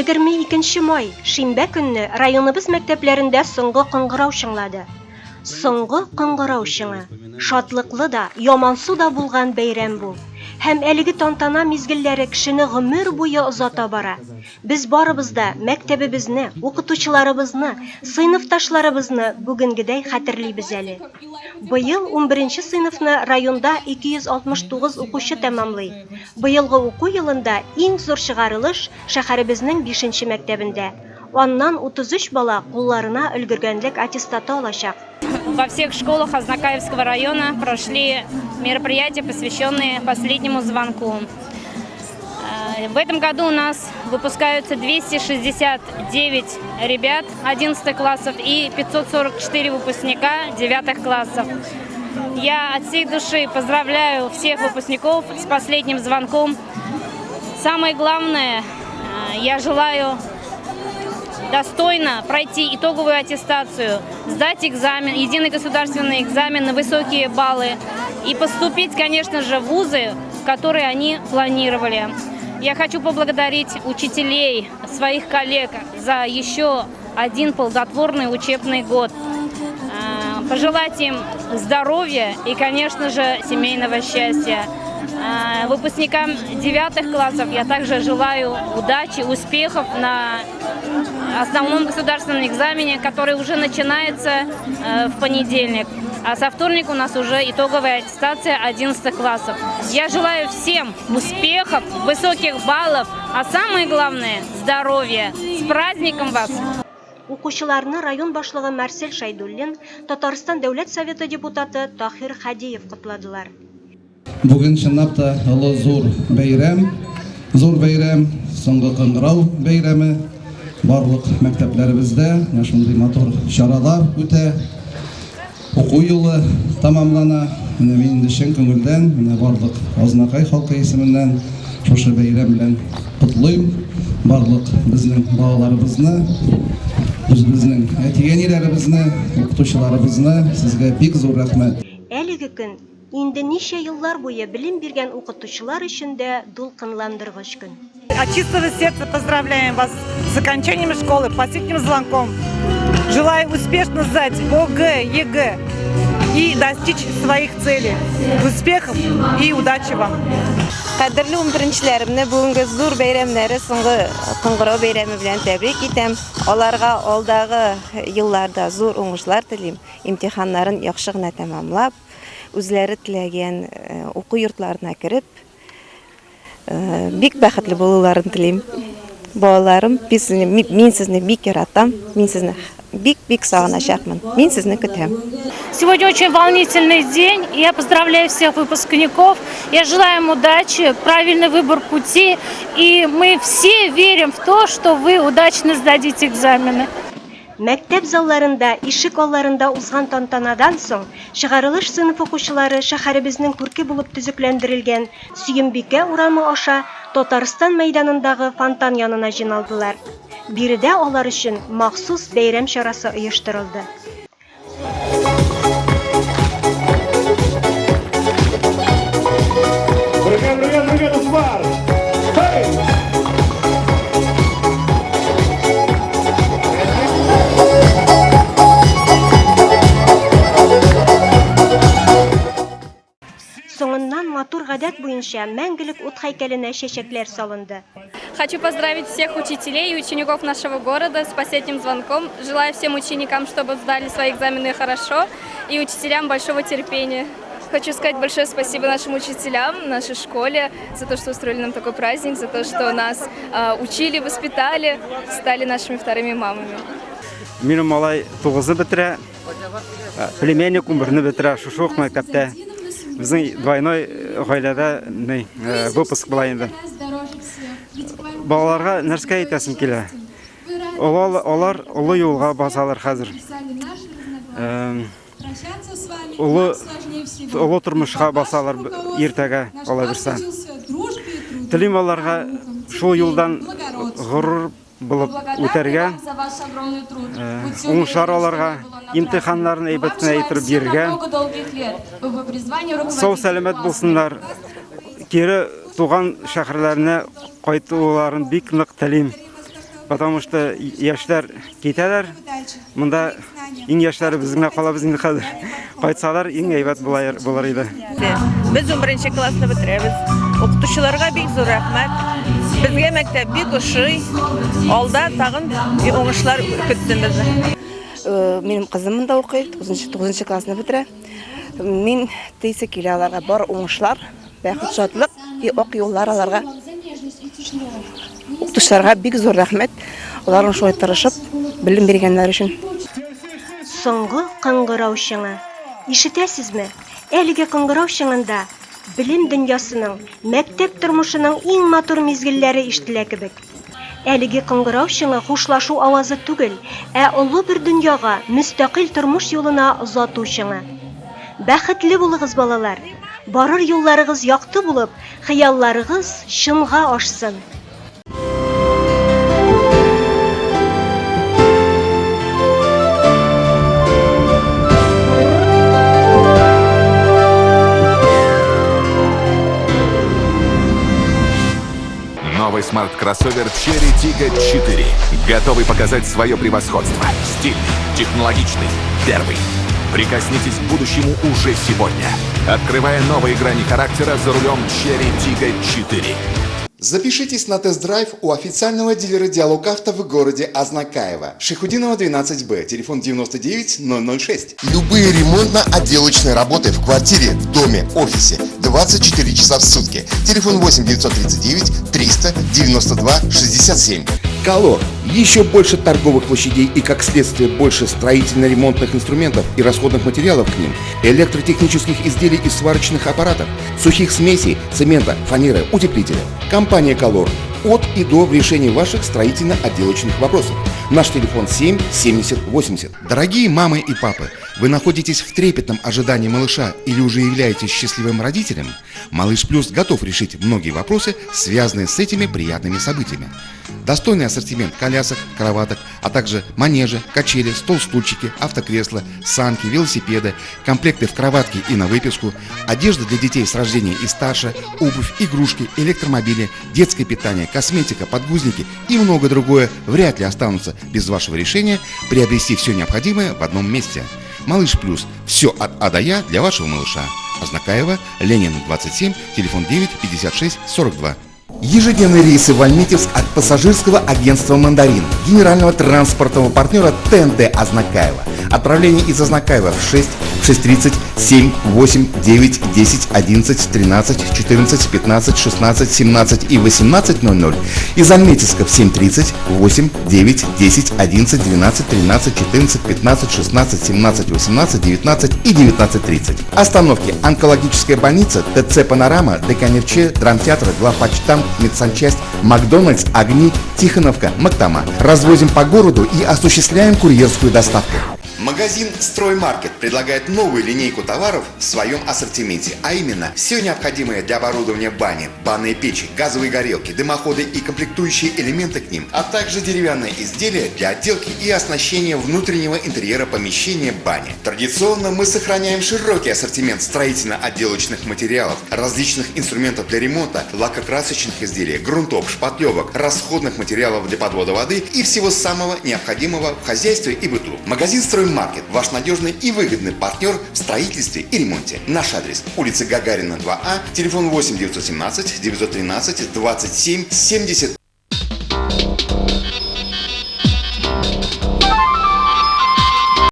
22 май, шимбә көнне районыбыз мәктәпләрендә соңгы кыңгырау чыңлады. Соңгы кыңгырау чыңы. Шатлыклы да, ямансу да булган бәйрәм бу. Һәм әлеге тантана мизгелләре кешене гомер буе озата бара. Без барыбыз да мәктәбебезне, укытучыларыбызны, сыйныфташларыбызны бүгенгедәй хәтерлибез әле. Быел унберенче сыйныфны районда 269 укучы тәмамлый. Быелгы уку елында иң зур чыгарылыш, шәһәребезнең бишенче мәктәбендә. Аннан 33 бала кулларына өлгергәнлек аттестаты алачак. Во всех школах Азнакаевского района прошли мероприятия, посвященные последнему звонку. Э, в этом году у нас выпускаются 269 ребят 11 классов и 544 выпускника 9 классов. Я от всей души поздравляю всех выпускников с последним звонком. Самое главное, э, я желаю достойно пройти итоговую аттестацию, сдать экзамен, единый государственный экзамен на высокие баллы и поступить, конечно же, в вузы, которые они планировали. Я хочу поблагодарить учителей, своих коллег за еще один плодотворный учебный год. Э, пожелать им здоровья и, конечно же, семейного счастья. Э, выпускникам девятых классов я также желаю удачи, успехов на основном государственном экзамене, который уже начинается э, в понедельник. А со вторника у нас уже итоговая аттестация 11 классов. Я желаю всем успехов, высоких баллов, а самое главное – здоровья. С праздником вас! Укучыларны район башлыгы Марсель Шәйдуллин, Татарстан Дәүләт Советы депутаты Таһир Хадиев котладылар. Бүген чынлап та олы зур бәйрәм, зур бәйрәм, соңгы кыңгырау бәйрәме. Барлык мәктәпләребездә менә шундый матур чаралар үтә. Уку юлы тәмамлана. Менә мин инде чын күңелдән, менә барлык Азнакай халкы исеменнән шушы бәйрәм белән котлыйм. Барлык безнең балаларыбызны, үзебезнең әти-әниләребезне, укытучыларыбызны сезгә бик зур рәхмәт. Әлеге көн Инде ничә еллар буе белем биргән укытучылар өчен дә дулкынландыргыч көн. От чистого сердца поздравляем вас с окончанием школы, последним звонком. Желаю успешно сдать ОГЭ, ЕГЭ и достичь своих целей. Успехов и удачи вам! Кадерле унберенчеләремне бүгенге зур бәйрәмнәре соңгы кыңгырау бәйрәме белән тәбрик итәм. Аларга алдагы елларда зур уңышлар телим. Имтиханнарын яхшы гына тәмамлап, үзләре теләгән уку йортларына кереп, бик бәхетле булуларын телим. Балаларым, мин сезне бик яратам, мин сезне бик-бик сагыначакмын. Мин сезне көтәм. Сегодня очень волнительный день. Я поздравляю всех выпускников. Я желаю им удачи, правильный выбор пути. И мы все верим в то, что вы удачно сдадите экзамены. Мәктәп залларында, ишек алларында узган тантанадан соң, чыгарылыш сыйныф укучылары шәһәребезнең күрке булып төзекләндерелгән Сөембикә урамы аша Татарстан мәйданындагы фонтан янына җыйналдылар. Биредә алар өчен махсус бәйрәм чарасы оештырылды. Бергә, бергә, бергә, дуслар! Хей! Соңыннан матур гадәт буенча мәңгелек ут һәйкәленә чәчәкләр салынды. Хочу поздравить всех учителей и учеников нашего города с последним звонком. Желаю всем ученикам, чтобы сдали свои экзамены хорошо, и учителям большого терпения. Хочу сказать большое спасибо нашим учителям, нашей школе за то, что устроили нам такой праздник, за то, что нас учили, воспитали, стали нашими вторыми мамами. Минем малай тугызны бетерә, племянник унберне бетерә, шушы ук мәктәптә. Безнең двойной гаиләдә ни, выпуск була инде. Балаларга нәрсә әйтәсем килә? Олы, алар олы юлга басалар хәзер. Олы, олы тормышка басалар иртәгә, алай булса. Телим аларга шул юлдан горур булып үтәргә, уңышлар алырга, имтиханнарын әйбәт кенә итеп бирергә. Сау сәламәт булсыннар. Кире туган шәһәрләренә кайтуларын бик нык телим. Потому что яшьләр китәләр. Монда иң яшьләре без генә калабыз инде хәзер. Кайтсалар, иң әйбәт булыр, булыр иде. Без 11 классны бетерәбез. Укытучыларга бик зур рәхмәт. Безгә мәктәп бик ошый. Алда тагын уңышлар көтсен безне. Э, минем кызым монда укый, 9 9 классны бетерә. Мин тейсе килә аларга бар уңышлар, бәхет, шатлык и ак юллар аларга. Укытучыларга бик зур рәхмәт. Аларның шулай тырышып белем биргәннәр өчен. Соңгы кыңгырау чыңы. Ишетәсезме? Әлеге кыңгырау чыңында белем дөньясының, мәктәп тормышының иң матур мизгелләре ишетелә кебек. Әлеге кыңгырау чыңы хушлашу авазы түгел, ә олы бер дөньяга, мөстәкыйль тормыш юлына озату чыңы. Бәхетле булыгыз, балалар! Барыр юлларыгыз якты булып, хыялларыгыз чынга ашсын! Новый смарт-кроссовер Cherry Tiggo 4. Готовый показать свое превосходство. Стильный, технологичный, первый. Прикоснитесь к будущему уже сегодня. Открывая новые грани характера за рулем Cherry Tiggo 4. Запишитесь на тест-драйв у официального дилера «Диалог Авто» в городе Азнакаево. Шайхутдинова 12Б, телефон 99 006. Любые ремонтно-отделочные работы в квартире, в доме, офисе 24 часа в сутки. Телефон 8 939 392 67. Колор. Еще больше торговых площадей и, как следствие, больше строительно-ремонтных инструментов и расходных материалов к ним, электротехнических изделий и сварочных аппаратов, сухих смесей, цемента, фанеры, утеплителя. Компания «Колор» от и до в решении ваших строительно-отделочных вопросов. Наш телефон 7 70 80. Дорогие мамы и папы, вы находитесь в трепетном ожидании малыша или уже являетесь счастливым родителем? Малыш Плюс готов решить многие вопросы, связанные с этими приятными событиями. Достойный ассортимент колясок, кроваток, а также манежи, качели, стол-стульчики, автокресла, санки, велосипеды, комплекты в кроватке и на выписку, одежда для детей с рождения и старше, обувь, игрушки, электромобили, детское питание, косметика, подгузники и многое другое вряд ли останутся без вашего решения приобрести все необходимое в одном месте. Малыш Плюс. Все от А до Я для вашего малыша. Азнакаево, Ленина 27, телефон 9 56 42. Ежедневные рейсы в Альметьевск от пассажирского агентства «Мандарин», генерального транспортного партнера ТНТ Азнакаево. Отправление из Азнакаева в 6, в 6:30, 7, 8, 9, 10, 11, 13, 14, 15, 16, 17 и 18:00. Из Альметьевска в 7:30, 8, 9, 10, 11, 12, 13, 14, 15, 16, 17, 18, 19 и 19:30. Остановки: Онкологическая больница, ТЦ «Панорама», ДК «Нефтчи», Драмтеатр, Главпочтамт, Медсанчасть, Макдональдс, Огни, Тихоновка, Мактама. Развозим по городу и осуществляем курьерскую доставку. Магазин «Строймаркет» предлагает новую линейку товаров в своем ассортименте, а именно все необходимое для оборудования бани, банные печи, газовые горелки, дымоходы и комплектующие элементы к ним, а также деревянные изделия для отделки и оснащения внутреннего интерьера помещения бани. Традиционно мы сохраняем широкий ассортимент строительно-отделочных материалов, различных инструментов для ремонта, лакокрасочных изделий, грунтов, шпатлевок, расходных материалов для подвода воды и всего самого необходимого в хозяйстве и быту. Магазин «Строймаркет» – ваш надежный и выгодный партнер в строительстве и ремонте. Наш адрес: улица Гагарина, 2А, телефон 8 917 913 27 78.